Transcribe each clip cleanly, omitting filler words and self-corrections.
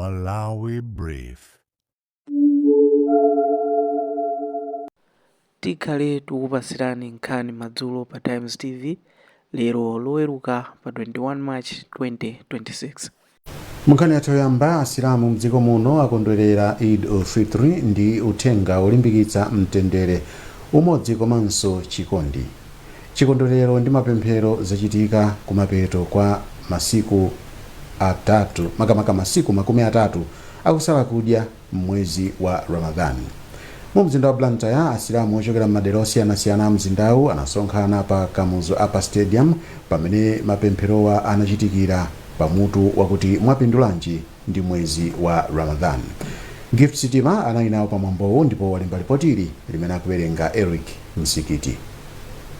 Malawi Brief. Tikhale tikukupasirani nkhani madzulo pa Times TV lero Loweruka pa 21 March 2026. Munkhani yathu yoyamba, Asilamu mdziko muno akondwerera Eid ul-Fitr ndi uthenga wolimbikitsa mtendere, umodzi komanso chikondi. Chikondwerero ndi mapemphero zachitika kumapeto kwa masiku atatu, makamaka masiku 30 akusala kudya m'mwezi wa Ramadhan. Mu mzinda wa Blantyre, Asilamu ochokera m'madera osiyanasiyana a mzindawu anasonkhana pa Kamuzu Upper Stadium pamene mapempherowa anachitikira pa mutu wakuti Mwapindulanji ndi mwezi wa Ramadhan. Gift Sitima anali nawo pa mwambowu ndipo walemba lipotili limene akuwerenga Eric Msikiti.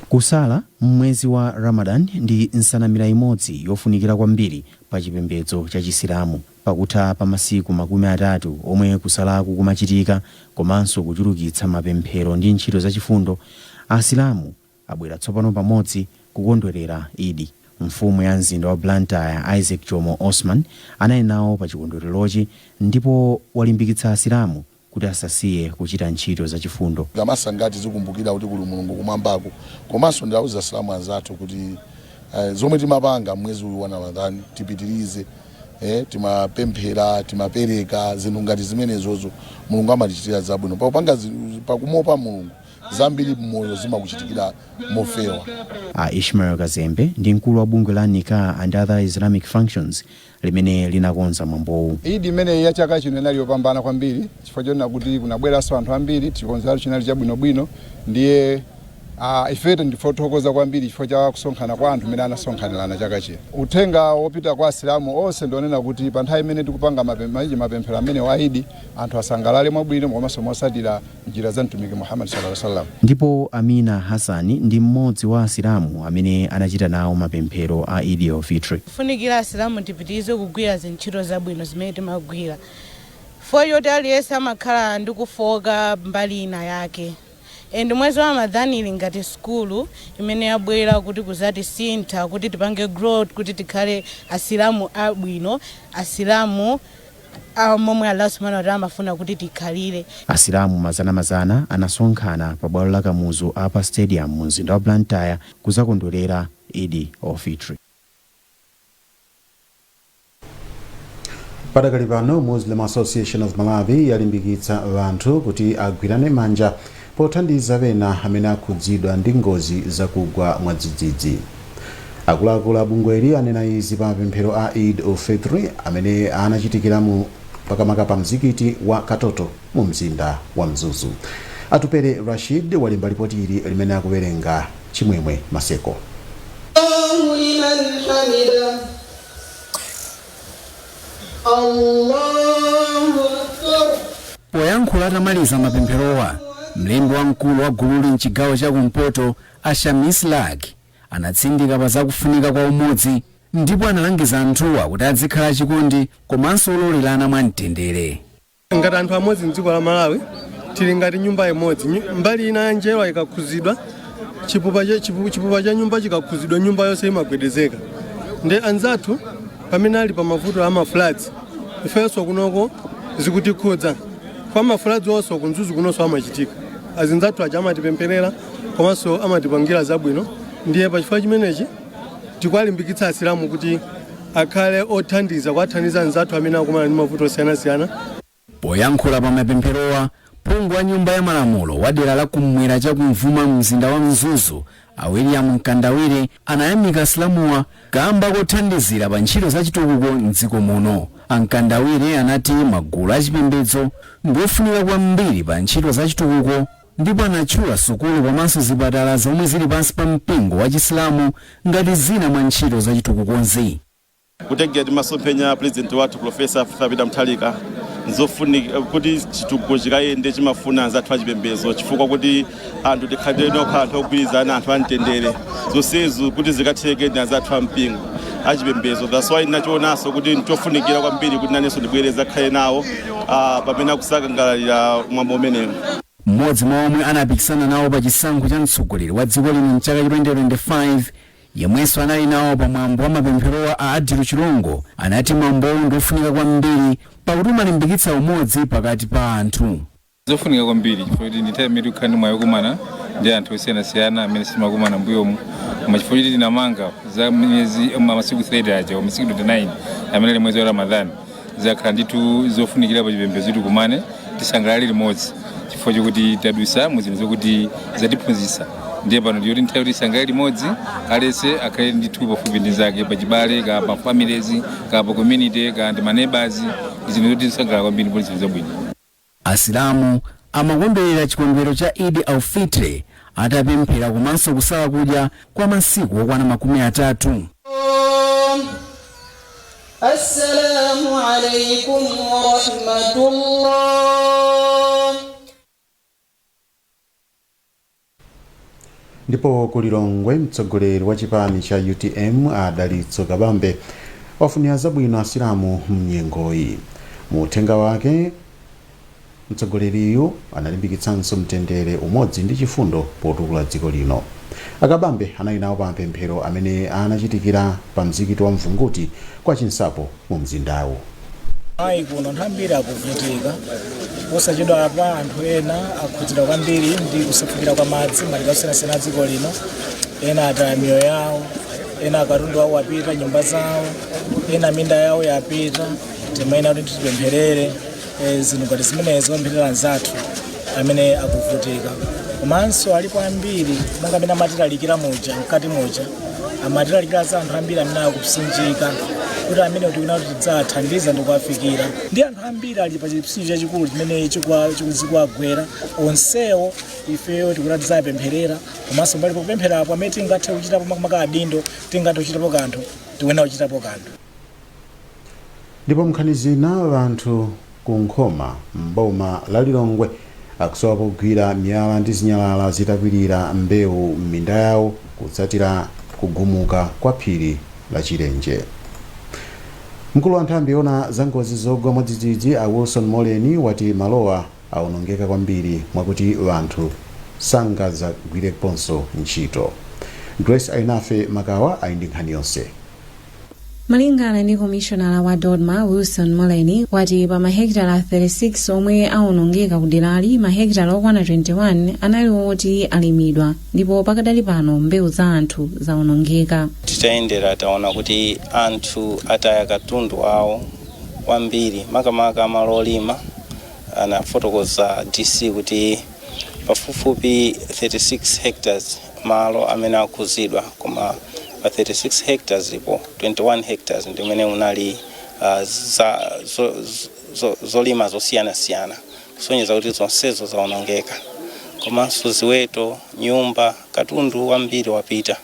Kusala m'mwezi wa Ramadan ndi nsanamira imodzi yofunikira kwambiri pa chipembedzo cha Chisilamu. Pakutha pa masiku 30 omwe kusalaku kumachitika komanso kuchulukitsa mapemphero ndi ntchito zachifundo, Asilamu abwera tsopano pamodzi kukondwerera Eid. Mfumu ya mzinda wa Blantyre, Isaac Jomo Osman, anali nawo pa chikondwererochi ndipo walimbikitsa Asilamu kuti asasiye kuchita ntchito zachifundo. Tikamasanga tizikumbukira kuti kuli Mulungu kumwambako, komanso ndiauza Asilamu anzathu kuti zomwe timapanga mwezi uyu wa Ramadhan tipitirize, timapemphera, timapereka zinthu ngati zimenezozo, Mulungu amatichitira zabwino pakupanga, pakumopa Mulungu zambiri mmoyo zimakuchitikira mofewa. A Ishmael Kazembe ndi mkulu wa bungwe la Nikah and Other Islamic Functions limene linakonza mwambowu. Eid imeneyi ya chaka chino inali yopambana kwambiri chifukwa chonena kuti kunabweranso anthu ambiri, chikonzero chinali chabwinobwino, ndiye ifeto ndife othokoza kwambiri chifukwa cha kusonkhana kwa anthu mmene anasonkhanirana chaka chino. Uthenga wopita kwa Asilamu onse ndionena kuti pa nthawi imene tikupanga mapemphero amene wa Eid, anthu asangalale mwabwino komanso motsatira njira za Mtumiki Muhammad sallallahu alaihi wasallam. Ndipo Amina Hassan ndi mmodzi wa Asilamu amene anachita nawo mapemphero a Eid al-Fitr. Funikira Asilamu tipitirize kugwira zintchito zabwino zimene timagwira, chifukwa choti aliyense amakhala ndi kufoka mbali ina yake, and mwezi wa Ramadhan ili ngati sukulu imene yabwera kuti kuzatisintha, kuti tipange growth, kuti tikhale Asilamu abwino, Asilamu momwe Allah subhanahu wa taala amafuna kuti tikhalire. Asilamu mazanamazana anasonkhana pa bwalo la Kamuzu Upper Stadium mu mzinda wa Blantyre kuzakondwerera Eid al-Fitr. Padakali pano, Muslim Association of Malawi yalimbikitsa anthu kuti agwirane manja pothandiza ena amene akhudzidwa ndi ngozi zakugwa mwadzidzidzi. Akuluakulu a bungweli anena izi pa mapemphero a Eid ul-Fitr amene anachitikira mu makamaka pa mzikiti wa Katoto mu mzinda wa Mzuzu. Atupere Rashid walemba lipoti ili limene akuwerenga Chimwemwe Maseko. Allahu liman hamida. Allahu akbar. Poyankhula atamaliza mapempherowa, mlembi wamkulu wa gululi mchigawo cha kumpoto, a Shamis Lak, anatsindika pa zakufunika kwa umodzi ndipo analangiza anthuwa kuti adzikhala achikondi komanso ololerana mwamtendere. Ngati anthu amodzi mdziko la Malawi tili ngati nyumba imodzi. Mbali ina ya njerwa ikakhuzidwa, chipupa cha nyumba chikakhuzidwa, nyumba yonse imagwedezeka. Ndi anzathu pamene ali pa mavuto a mafloods, ifenso kunoko zikutikhudza kwa mafloods onso ku Mzuzu kunonso amachitika. Azinzathu aja amatipempherera komanso amatipangira zabwino. Ndiye pachifukwa chimenechi tikuwalimbikitsa Asilamu kuti akhale othandiza, kuwathandiza anzathu amene akumana ndi mavuto osiyanasiyana. Poyankhula pa mapempherowa, phungu wa Nyumba ya Malamulo wa dera la kummwera chakumvuma mzinda wa Mzuzu, a William Mkandawire, anayamika Asilamuwa kamba kothandizira pa ntchito za chitukuko mdziko muno. A Mkandawire anati magulu achipembedzo ndiofunika kwambiri pa ntchito za chitukuko ndipo anatchula sukulu komanso zipatala zomwe zili pansi pa mpingo wa Chisilamu ngati zina mwa ntchito za chitukukozi. Kutengera ndi masomphenya a President wathu, Professor Arthur Peter Mutharika, nzofunika kuti chitukuko chikayende chimafuna anzathu achipembedzo, chifukwa kuti anthu tikhalire nokha anthu ogwirizana, anthu amtendere, zonsezo kuti zikatheke ndi anzathu ampingo achipembedzo. That's why ndinachionanso kuti nchofunikira kwambiri kuti nanenso ndibwere zakhale nawo pamene akusangalalira mwambo umenewu. Mmodzi mwa omwe anapikisana nawo pa chisankho cha mtsogoleri wa dziko lino mchaka cha 2025. Yemwenso anali nawo pa mwambo wa mapempherowa, a Adilu Chilongo, anati mwambowu ndiofunika kwambiri pakuti umalimbikitsa umodzi pakati pa anthu. Zofunika kwambiri chifukwa kuti ndi nthawi imene tikukhala ndi mwayi wokumana ndi anthu osiyanasiyana amene sitimakumana mbuyomu, koma chifukwa choti tinamanga za miyezi masiku 30 aja, masiku 29 amene ali mwezi wa Ramadhan, zakhala ndithu zofunikira pa chipembedzo kuti tikumane, tisangalale limodzi, chifukwa chokuti tadusa mu zinthu zokuti zatiphunzitsa. Ndiye pano ndiyoti nthawi kuti tisangalale limodzi, aliyense akhale ndithu pafupi ndi zake pachibale, ka pa families, ka pa community, ka ndi ma neighbors. Ndi zinthu zoti tisangalala kwambiri ndipo zinthu zabwino. Asilamu amakondwerera chikondwerero cha Eid al-Fitr atapemphera komanso kusala kudya kwa masiku okwana 30. السلام عليكم ورحمة الله. Ndipo ku Lilongwe, mtsogoleri wa chipani cha UTM a Dalitso Kabambe wafunira zabwino Asilamu mnyengoyi. Mu uthenga wake, mtsogoleriyu analimbikitsanso mtendere, umodzi ndi chifundo potukula dziko lino. Akabambe anali nawo pa mapemphero amene anachitikira pa mzikiti wa Mvunguti kwa Chinsapo mu mzindawu. Ayi, kuno anthu ambiri akuvutika. Posachedwa apa anthu ena akhudzidwa kwambiri ndi kusefukira kwa madzi madera osiyanasiyana a dziko lino. Ena ataya miyoyo yawo, ena katundu awo apita, nyumba zawo, ena minda yawo yapita. Timayenera kuti tipempherere zinthu ngati zimenezo, kupempherera anzathu amene akuvutika. Komanso alipo ambiri, monga amene amatilalikira muja, mkati muja amatilalikira za anthu ambiri amene akupsinjika, kuti amene tikuona kuti tidzathandiza ndi kuwafikira, ndi anthu ambiri ali pa chipsinjo chachikulu chimene chikuwagwera. Onsewo ifeyo tikuti tidzapempherera, komanso mbali pokupempherapo, amene tingathe kuchitapo, makamaka adindo, tingathe kuchitapo kanthu, tikuyenera kuchitapo kanthu. Ndipo mnkhani zina, anthu ku Nkhoma mboma la Lilongwe akusowa pogwira miyala ndi zinyalala zitakwirira mbewu m'minda yawo kutsatira kugumuka kwa phiri la Chilenje. Mkulu wa nthambi yoona za ngozi zogwa mwadzidzidzi a Wilson Moleni wati malowa awonongeka kwambiri mwakuti anthu sangazagwireponso ntchito. Grace Ainafe Makawa ali ndi nkhani yonse. Malingana ndi komishonala wa DoDMA Wilson Moleni, wati pa mahekitala 36 omwe awonongeka ku derali, mahekitala okwana 21 anali oti alimidwa, ndipo pakadali pano mbewu za anthu zawonongeka. Titayendera taona kuti anthu ataya katundu awo kwambiri, makamaka malo olima. Anafotokoza DC kuti pafupifupi 36 hectares malo amene akhuzidwa, koma pa 36 hectares ipo 21 hectares ndimene munali za, zo, zo, zolima zosiyanasiyana, kusonyeza kuti zonsezo zawonongeka, komanso ziweto, nyumba, katundu wambiri wapita.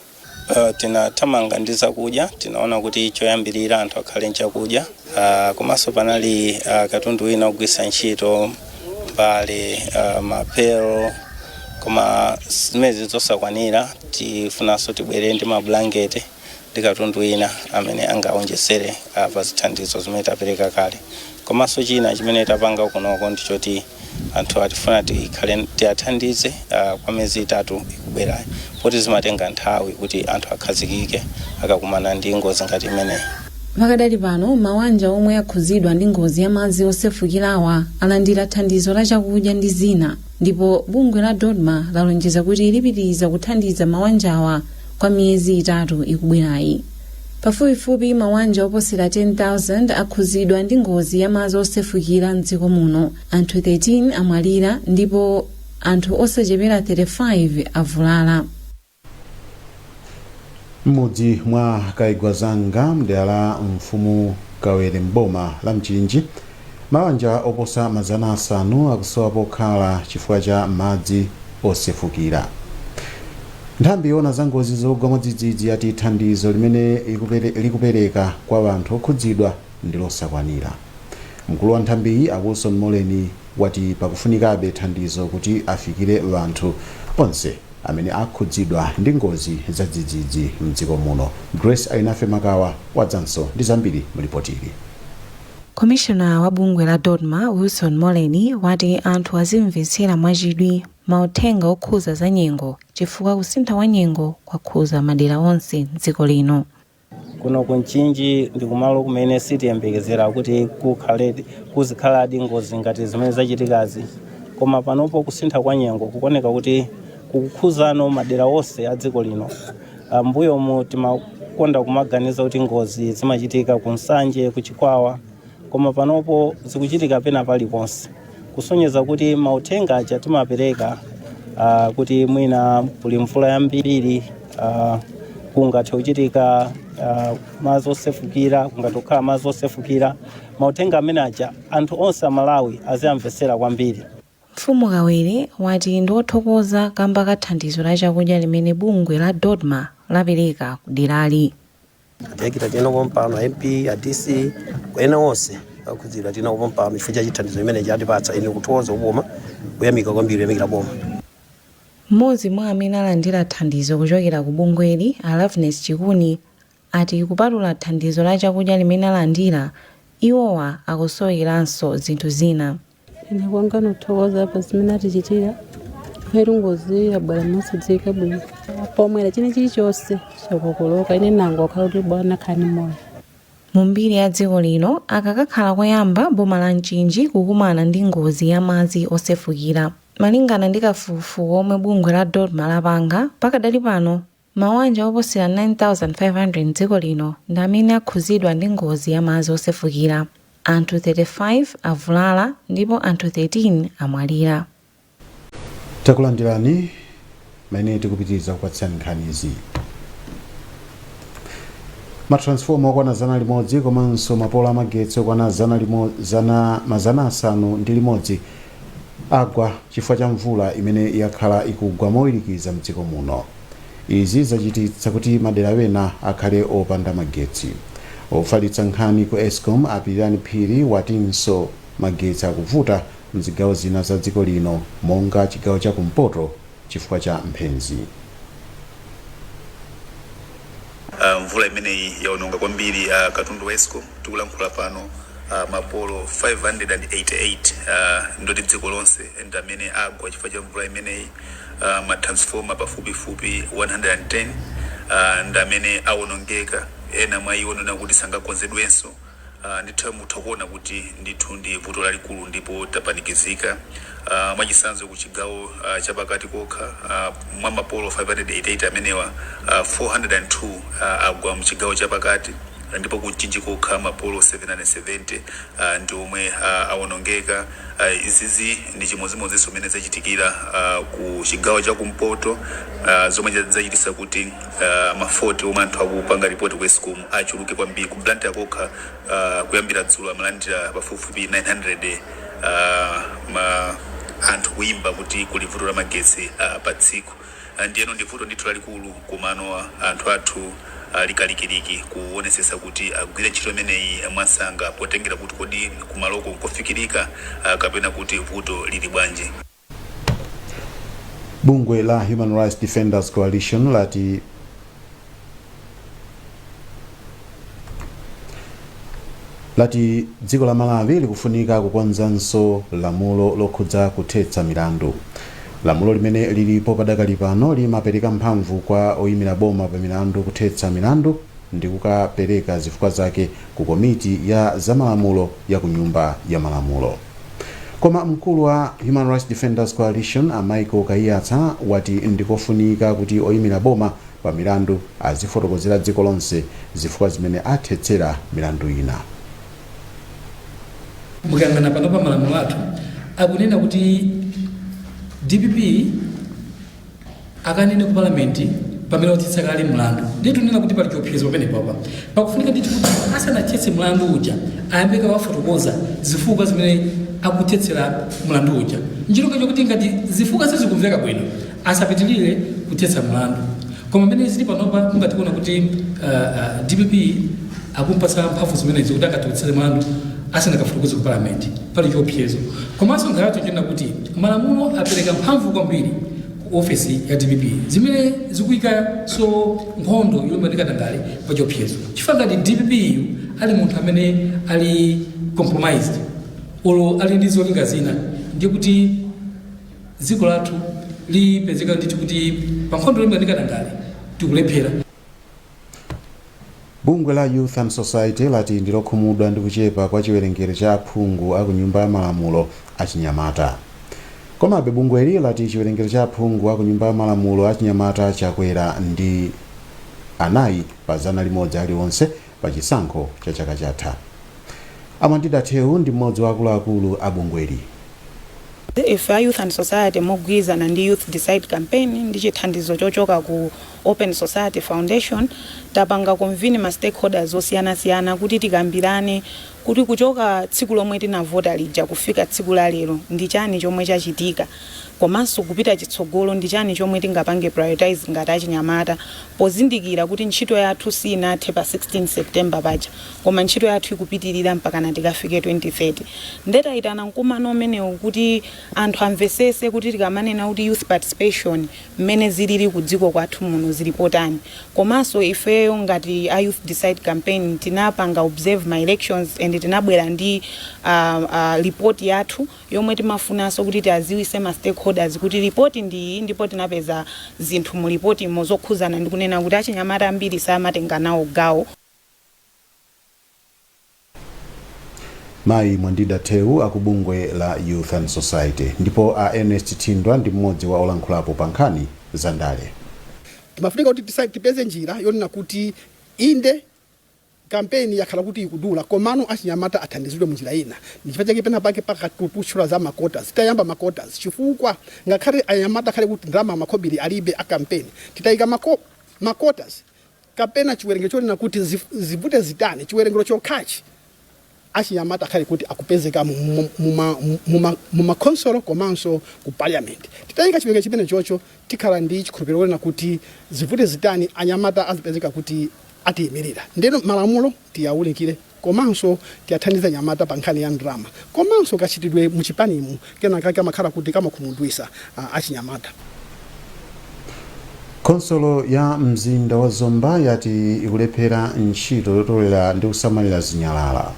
Tinathamanga ndi zakudya. Tinaona kuti choyambirira anthu akhale nchakudya, komanso panali katundu wina ogwiritsa ntchito, mbale, mapelo, koma zimenezi zosakwanira. Tifunanso tibwere ndi mabulangete ndi katundu wina amene angaonjezere pa zithandizo zimene tapereka kale. Komanso china chimene tapanga kunoko ndichoti anthu atifuna tikhale tiyathandize kwa miyezi 3 ikubwerayi, poti zimatenga nthawi kuti anthu akhazikike akakumana ndi ngozi ngati imeneyi. Pakadali pano mawanja omwe akhuzidwa ndi ngozi ya madzi osefukirawa alandira thandizo la chakudya ndi zina, ndipo bungwe la DoDMA lalonjeza kuti lipitiriza kuthandiza mawanjawa kwa miyezi 3 ikubwerayi. Pafupifupi mawanja oposera 10,000 akhuzidwa ndi ngozi ya madzi osefukira mdziko muno. Anthu 13 amwalira ndipo anthu osachepera 35 avulala. M'mudzi mwa Kaigwazanga mdera la Mfumu Kawere mboma la Mchinji, mawanja oposa 500 akusowa pokhala chifukwa cha madzi osefukira. Nthambi yoona za ngozi zogwa mwadzidzidzi yati thandizo limene likupereka kwa anthu okhudzidwa ndi losakwanira. Mkulu wa nthambiyi a Wilson Moleni wati pakufunikabe thandizo kuti afikire anthu onse amene akhudzidwa ndi ngozi za dzidzidzi mdziko muno. Grace Ainafe Makawa wadzanso ndi zambiri mlipotili. Komishona wa bungwe la DoDMA Wilson Moleni wati anthu azimvetsera mwachidwi. Mauthenga okhuza za nyengo chifukwa kusintha kwa nyengo kwakhuza madera onse mdziko lino. Kuno ku Mchinji ndi kumalo kumene sitiyembekezera kuti kuzikhaladi ngozi ngati zimene zachitikazi, koma panopo kusintha kwa nyengo kukuoneka kuti kukukhuzano madera onse a dziko lino. Mbuyomu timakonda kumaganiza kuti ngozi zimachitika ku Nsanje, ku Chikwawa, koma panopo zikuchitika pena paliponse, kusonyeza kuti mauthenga aja timapereka kuti mwina kuli mvula yambiri, kungathe kuchitika madzi osefukira, kungathe kukhala madzi osefukira, mauthenga amene aja anthu onse Amalawi aziyamvetsera kwambiri. Mfumu Kawere wati ndi othokoza kamba ka thandizo la chakudya limene bungwe la DoDMA lapereka ku derali. Director tili pompano, a MP, a DC, ena onse akhudzidwa tili pompano chifukwa cha chithandizo chimene chatipatsa. Ine kuthokoza kuboma, kuyamika kwambiri, kuyamikira boma. Mmodzi mwa amene alandira thandizo kuchokera ku bungweli, a Loveness Chikuni, ati kupatula thandizo la chakudya limene alandira, iwowa akusowekeranso zinthu zina. Ine kwanga nothokoza pa zimene atichitira kwetu. Ngozi yabwera mosadziwika bwino, pomwera chine chilichonse chakokoloka. Ine nangokhala kuti bwana khani moyo. Mu mbiri ya dziko lino, akakakhala koyamba boma la Mchinji kukumana ndi ngozi ya madzi osefukira. Malingana ndi kafukufuku omwe bungwe la DoDMA lapanga, pakadali pano mawanja oposera 9500 mdziko lino ndi amene akhuzidwa ndi ngozi ya madzi osefukira. Anthu 35 avulala ndipo anthu 13 amwalira. Takulandirani mmene tikupitiriza kupatsani nkhanizi. Matransfoma okwana 100 komanso mapolo amagetsi okwana 601 agwa chifukwa cha mvula imene yakhala ikugwa mowirikiza mdziko muno. Izi zachititsa kuti madera ena akhale opanda magetsi. Ofalitsa nkhani ku Escom, a Pilirani Phiri, watinso magetsi akuvuta mzigawo zina za dziko lino monga chigawo cha kumpoto chifukwa cha mphenzi. Mvula imeneyi yaononga kwambiri katundu wa Escom. Tikulankhula pano, mapolo 588 ndoti dziko lonse ndi amene agwa chifukwa cha mvula imeneyi. Matransformer pafupifupi 110 ndi amene awonongeka, ena mwa iwo ndona kuti sangakonzedwenso. Ndithu mutha kuona kuti ndithu ndi vuto lalikulu ndipo tapanikizika. Mwachitsanzo, ku chigawo chapakati kokha, mwa mapolo 588 amenewa, 402 agwa mchigawo chapakati, ndipo ku Mchinji kokha mapolo 770 ndi omwe awonongeka. Izizi ndi chimodzimodzinso mmene zachitikira ku chigawo chakumpoto, zomwe zachititsa kuti ma fault omwe anthu akupanga report ku Escom achuluke kwambiri. Ku Blantyre kokha, kuyambira dzulo amalandira pafupifupi 900 ma anthu kuyimba kuti kuli vuto la magetsi pa tsiku. Ndiyeno ndi vuto ndithu lalikulu, komano anthu athu ali kalikiliki kuonesesa kuti agwire ntchito imeneyi mwansanga, potengera kuti kodi kumaloko nkofikirika kapena kuti vuto lili bwanji. Bungwe la Human Rights Defenders Coalition lati dziko la Malawi likufunika kukonzanso lamulo lokhudza kuthetsa milandu. Lamulo limene lilipo padakali pano limapereka mphamvu kwa oyimira boma pa milandu kuthetsa milandu ndi kukapereka zifukwa zake ku komiti ya zamalamulo ya ku Nyumba ya Malamulo. Koma mkulu wa Human Rights Defenders Coalition, a Michael Kaiyatsa, wati ndikofunika kuti oyimira boma pa milandu azifotokozera dziko lonse zifukwa zimene athetsera milandu ina. Mukayang'ana panopa, malamulo athu akunena kuti DPP akanene ku Palamenti pamene wathetsa kale mlandu. Ndiye tunena kuti pali chiopsezo pamene papa. Pakufunika ndithu kuti asanathetse mlandu uja ayambe kawafotokoza zifukwa zimene akuthetsera mlandu uja, ncholinga chokuti ngati zifukwa sizikumveka bwino asapitilire kuthetsa mlandu. Koma mmene zili panopa, mungatikuona kuti DPP akumpatsa mphamvu zimenezi kuti angathetse mlandu asanakafotokoze ku Palamenti, pali chiopsezo. Komanso nkhawa yathu nchonena kuti malamulo apereka mphamvu kwambiri ku ofesi ya DPP, zimene zikuyikanso nkhondo yolimbana ndi katangale pa chiopsezo, chifukwa ngati DPP yu ali munthu amene ali compromised olo ali ndi zolinga zina, ndiye kuti Dziko lathu lipezeka ndithu kuti pa nkhondo yolimbana ndi katangale tikulephera. Bungwe la Youth and Society lati ndilokhumudwa ndi kuchepa kwa chiwerengero cha aphungu a ku Nyumba ya Malamulo achinyamata. Komabe bungweli lati chiwerengero cha aphungu a ku Nyumba ya Malamulo achinyamata chakwera ndi 4 pa 100 aliwonse pa chisankho cha chaka chatha. A Mwandida Theu ndi mmodzi wa akuluakulu a bungweli. Ife a Youth and Society mogwirizana ndi Youth Decide Campaign ndi chithandizo chochoka ku Open Society Foundation tapanga convene ma stakeholders osiyanasiyana kuti tikambirane kuti kuchoka tsiku lomwe tinavota lija kufika tsiku la lero ndi chani chomwe chachitika komanso kupita chitsogolo ndi chani chomwe tingapange prioritize ngati achinyamata pozindikira kuti ntchito yathu siinathe pa 16 September paja koma ntchito yathu ikupitirira mpakana tikafike 2030. Nde tayitana mkumano umenewu kuti anthu amvesese kuti tikamanena kuti youth participation mmene zilili ku dziko kwathu muno zili potani. Komanso ifeyo ngati a Youth Decide Campaign tinapanga observe ma elections and tinabwera ndi report yathu yomwe timafunanso kuti tiaziwise ma stakeholders kuti report ndi iyi ndipo tinapeza zinthu mu report-mo zokhuzana ndi kunena kuti achinyamata ambiri samatenga nawo gawo. Mayi Mwandida Theu aku bungwe la Youth and Society ndipo a Ernest Thindwa ndi mmodzi wa olankhulapo pa nkhani za ndale. Timafunika kuti tipeze njira yonena kuti inde kampeni yakhala kuti ikudula komano achinyamata athandizidwe munjira ina. Ndichifukwa chake pena pake pakatutchula za ma quotas. Titayamba ma quotas chifukwa ngakhale anyamata akhale kuti ndalama makhobiri alibe a kampeni, titayika ma quotas kapena chiwerengero chonena kuti zivute zitani chiwerengero chokhachi achinyamata akhale kuti akupezeka mu makhonsolo komanso ku parliament. Titayika chiwerengero chimene chocho tikhala ndi chikhulupiriro kunena kuti zivute zitani anyamata azipezeka kuti atiyimirira. Ndeno malamulo tiyawunikire komanso tiyathandize anyamata pa nkhani ya ndalama komanso kachitidwe muchipanimu kenakake kamakhala kuti kamakhumudwisa achinyamata. Khonsolo ya mzinda wa Zomba yati ikulephera ntchito yotolera ndi kusamalira zinyalala.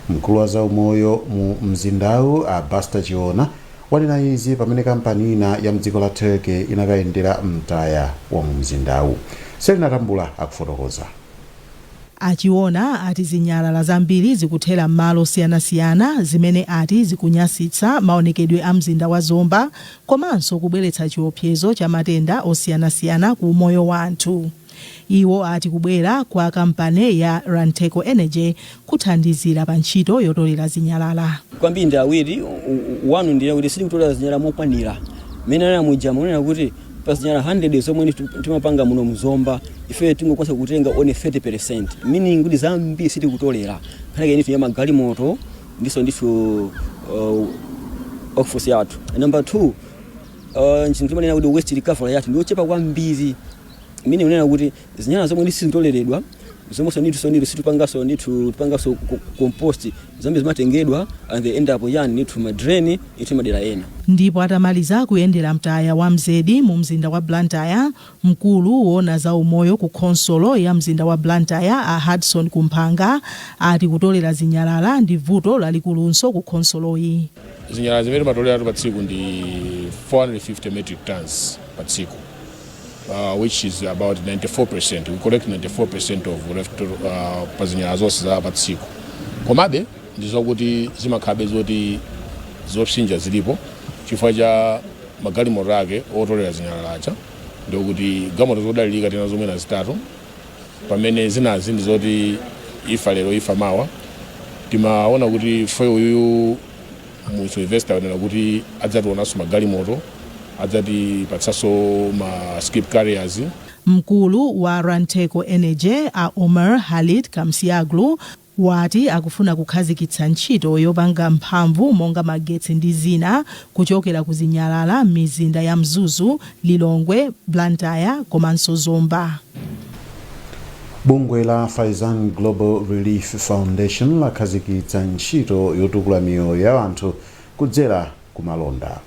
Mkulu wa zaumoyo mu mzindawu a Buster Chiona wanena izi pamene kampani ina ya mdziko la Turkey inakayendera mtaya wa mu mzindawu. Selina Tambula akufotokoza. A Chiona ati zinyalala zambiri zikuthera m'malo osiyanasiyana zimene ati zikunyasitsa maonekedwe a mzinda wa Zomba komanso kubweretsa chiopsezo cha matenda osiyanasiyana ku umoyo wa anthu. Iwo ati kubwera kwa kampani ya Ranteco Energy kuthandizira pa ntchito yotolera zinyalala. Kwambiri ndi awiri. One ndiye kuti sitikutolera zinyalala mokwanira. Mmene anena muja munena kuti pa zinyalala 100 zomwe timapanga muno mZomba, ife tingokwanisa kutenga only 30%, meaning kuti zambiri sitikutolera. Nkhani yake ndithu ya magalimoto ndiso ndithu workforce yathu. Number 2, chinthu timanena kuti waste recovery yathu ndiyochepa kwambiri, meaning kunena kuti zinyalala zomwe ndi sizitoleredwa zomwenso ndithu ndithu situpangaso ndithu tipangaso compost, zambiri zimatengedwa and they end up yani ndithu ma drain ndithu madera ena. Ndipo atamaliza kuyendera mtaya wa Mzedi mu mzinda wa Blantyre, mkulu woona za umoyo ku khonsolo ya mzinda wa Blantyre a Hudson Kumphanga ati kutolera zinyalala ndi vuto lalikulunso ku khonsoloyi. Zinyalala zimene timatolera pa tsiku ndi 450 metric tons pa tsiku, which is about 94%. We collect 94% of left pa zinyalala zonse za pa tsiku. Komabe ndi zokuti zimakhalabe zoti zopsinja zilipo chifukwa cha magalimoto ake otolera zinyalala aja, ndikuti galimoto zodalirika tena zomwena zitatu, pamene zinazi ndi zoti ifa lero ifa mawa. Timaona kuti fe uyuyu mu Sylvester wanena kuti adzationanso magalimoto, adzatipatsanso ma skip carriers. Mkulu wa Ranteco Energy a Omer Halit Kamsiaglu wati akufuna kukhazikitsa ntchito yopanga mphamvu monga magetsi ndi zina kuchokera ku zinyalala m'mizinda ya Mzuzu, Lilongwe, Blantyre komanso Zomba. Bungwe la Faizan Global Relief Foundation lakhazikitsa ntchito yotukula miyoyo ya anthu kudzera ku malonda.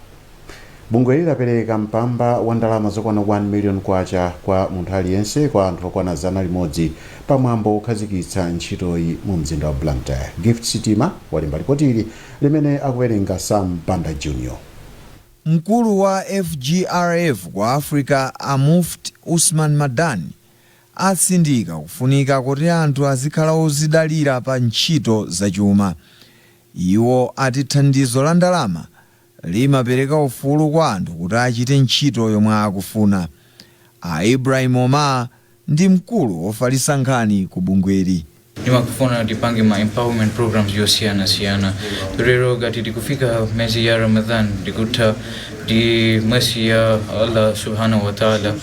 Bungweli lapereka mpamba wa ndalama zokwana 1 million kwacha kwa munthu aliyense kwa anthu okwana 100 pamwambo wokhazikitsa ntchitoyi mu mzinda wa Blantyre. Gift Sitima walemba lipoti ili limene akuwerenga Sam Banda Jr. Mkulu wa FGRF ku Africa, a Mufti Usman Madani, atsindika kufunika kuti anthu azikhala ozidalira pa ntchito zachuma. Iwo ati thandizo la ndalama limapereka ufulu kwa anthu kuti achite ntchito yomwe akufuna. A Ibrahim Omar ndi mkulu wofalitsa nkhani ku bungweli. Timakufuna tipange ma empowerment programs yosiyana-siyana. Lero ngati tikufika mwezi ya Ramadan, ndikutha ndi mwezi ya Allah subhanahu wa ta'ala,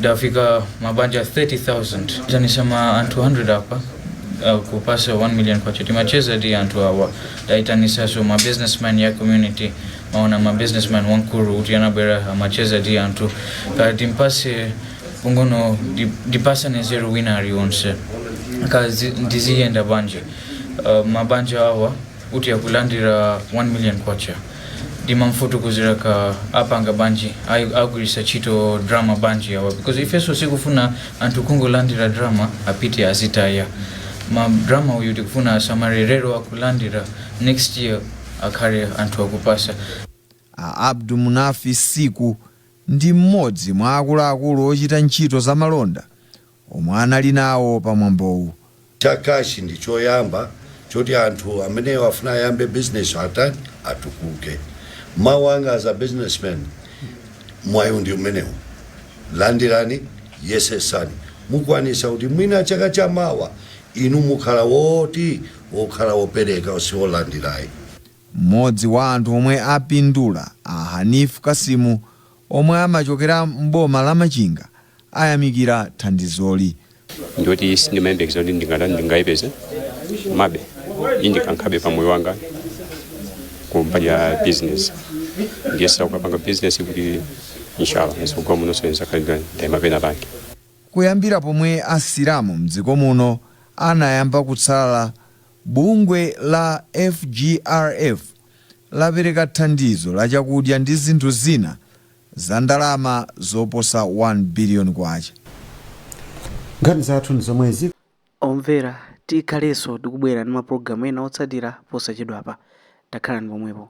dafika mabanja 30,000, tanisama anthu 100 apa, kupasa 1 million kwacha. Timacheza ndi anthu awa, daitanisaso ma businessman ya community, maona ma businessman wankulu kuti anabwera amacheza ndi anthu kati timpase pungono, ndipasane zero wina aliwonse kazi ndiziyenda banje. Mabanja awa kuti akulandira 1 million kwacha, ndimamfotokozera ka apanga banji, agwirisa ntchito drama banji awa, because ifeso sikufuna anthu kungolandira drama apite azitaya ma drama. Uyu tikufuna asamalirero akulandira, next year akhale anthu akupasa. A Abdu Munafi Siku ndi mmodzi mwa akuluakulu ochita ntchito zamalonda omwe anali nawo pamwambowu. Chakachi ndi choyamba choti anthu amene afuna ayambe business atani, atukuke. Mawu anga as a businessman, mwayi ndi umenewu, landirani, yesesani, mukwanisa kuti mwina chaka chamawa inu mukhala woti wokhala wopereka osiwolandirayi. Mmodzi wa anthu omwe apindula, a Hanif Kasimu, omwe amachokera mboma la Machinga, ayamikira thandizoli. Ndoti sindimayembekeza kuti ndingayipeze, komabe indikankhabe pamoyo wanga kumbali ya business. Ndiyesera kukapanga business kuti inshallah mtsogolo munonso ndizakhalira ndayima pena pake. Kuyambira pomwe Asilamu mdziko muno anayamba kutsala, bungwe la FGRF lapereka thandizo la chakudya ndi zinthu zina za ndalama zoposa 1 biliyoni kwacha. Nkhani zathu ndi zomwezi. Omvera, tikhalenso tikubwera ndi mapulogalamu ena otsatira posachedwapa. Takhalani pomwepo.